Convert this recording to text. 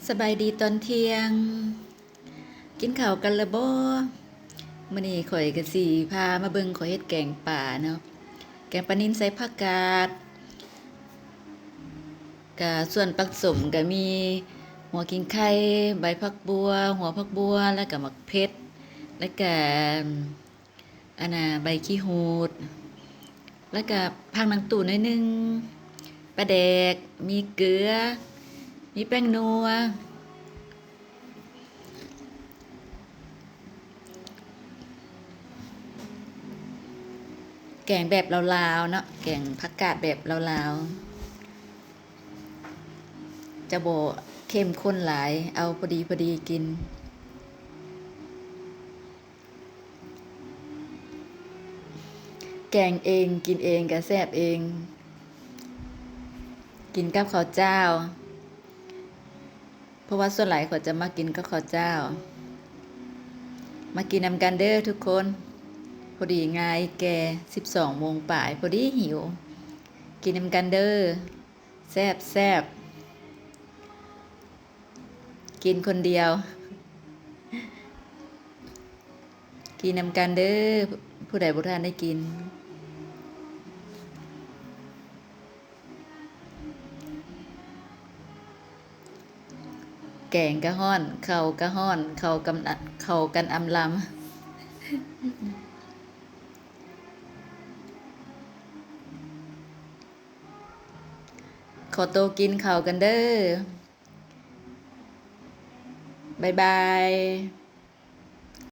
ສະບາຍດີຕອນທ່ຽງ ກິນເຂົ້າກັນລະບໍ? ມື້ນີ້ຂ້ອຍກະຊິພາມາເບິ່ງຂ້ອຍເຮັດແກງປາເນາະ ແກງປານິນໃສ່ຜັກກາດ ກະສ່ວນປະສົມກະມີຫົວຂີງໄຄ, ໃບຜັກບົ່ວ, ຫົວຜັກບົ່ວ ແລ້ວກະໝາກເຜັດ ແລ້ວກະ ອັນນ່າ ໃບຂີ້ຫູດ ແລ້ວກະຜັກໜັງຕູໜ້ອຍໜຶ່ງ, ປາແດກ, ມີເກືອ, ມີແປ້ງນົວ. ແກງແບບລາວໆເນາະ ແກງຜັກກາດແບບລາວໆ ຈະບໍ່ເຂັ້ມຂຸ້ນຫຼາຍ ເອົາພໍດີໆກິນ. ແກງເອງ ກິນເອງກະແຊບເອງ ກິນກັບເຂົ້າຈ້າວ ເພາະວ່າສ່ວນຫຼາຍຂ້ອຍຈະມັກກິນກັບເຂົ້າຈ້າວ. ມາກິນນຳກັນເດີທຸກຄົນ. ພໍດີງ່າຍແກ່ສິບສອງໂມງປາຍ ພໍດີຫິວ. ກິນນຳກັນເດີ ແຊບໆ. ກິນຄົນດຽວ ກິນນຳກັນເດີ ຜູ້ໃດບໍ່ທັນໄດ້ກິນ. ແກງກະຮ້ອນ ເຂົ້າກະຮ້ອນ ເຂົ້າກັນ ເຂົ້າກັນອຳລຳ. ຂໍໂຕກິນເຂົ້າກັນເດີ. ບາຍບາຍ.